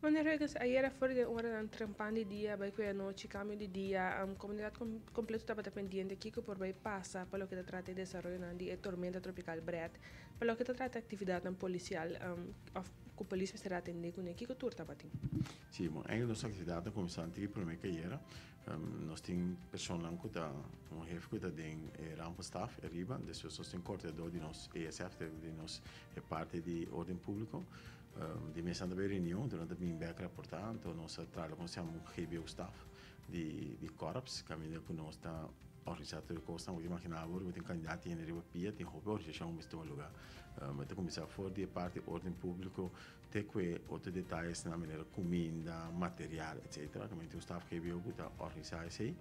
Meneer Huygens, ayera for di oranan trempan di dia bai ku e anochi, kambio di dia, komunidat kompleto tabata pendiente kiko por bai pasa pa loke ta trata e desaroyonan di e tormenta tropikal Bret, pa loke ta trata aktividatnan polisial òf ku polis mester a atendé kuné, kiko tur tabatin? Sí, bon, eigenlijk nos aktividat a kuminsá antes di promé ku ayera. Nos tin personanan ku ta, un hefe ku ta den e rampenstaf ariba, despues nos tin koordinador di nos ESF, di nos e parti di orden públiko. Di mes nan ta bay reunion, anto nan ta bin bek raporta, anto nos a traha loke nos yama un GBO staf di di korps, kaminda ku nos ta organisa tur e kosnan. Bo ta imagina bo riba tin kandidat hende riba pia, tin hopi organisashon ku mester tuma luga. Bo ta kuminsá for di e parti orden públiko te ku e otro detayesnan manera kuminda, material etsetera. Kaminda tin un staf GBO ku ta organisa esei.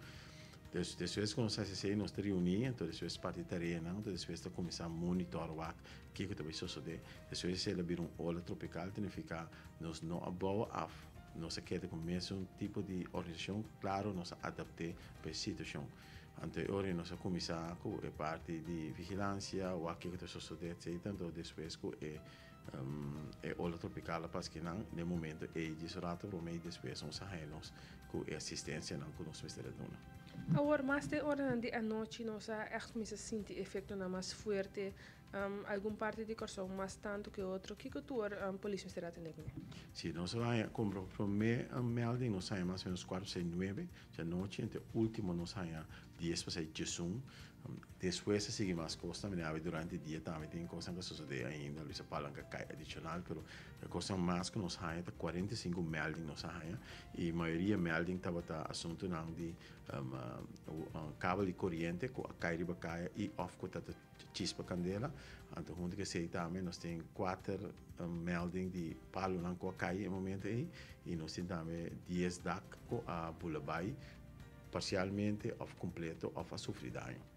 Dus despues ku nos hasi esei nos ta reuní, anto despues parti tareanan, anto despues ta kuminsá monitor wak kiko ta bai sosodé. Despues esei lo bira un ola tropikal, ta nifiká nos no a bou af, nos a keda ku mesun tipo di organisashon, klaro nos a adapt'é pa e situashon. Anto e ora ei nos a kuminsá ku e parti di vigilansia, wak kiko ta sosodé etsetera, anto despues ku e e ola tropikal a pasa kinan, den e momento ei djis un rato promé i despues nos a haña nos ku e asistensianan ku nos mester a duna. Awor, mas den oranan di anochi nos a ègt kuminsá sinti efektonan mas fuerte. Algun parti di Kòrsou mas tantu ku e otro. Kiko tur polis mester atendé kuné? Si, nos a haña kumpra promé melding nos haña mas o menos kuart pasai nuebe dje anochi, ente último nos haña dies pasai djesun. Despues a sigui mas kosnan, mi awe durante dia tambe tin kosnan ku a sosodé ainda, Luisa Palanca kai adishonal, pero e kosnan mas ku nos haña ta 45 melding nos a haña i mayoria melding tabata asuntunan di kabel di koriente ku a kai riba kaya i òf ku ta chispa kandela. Anto huntu ku esei tambe nos tin kuater melding di palunan ku a kai e momento ei i nos tin tambe dies dak ku a bula bai parsialmente òf kompleto òf a sufri daño.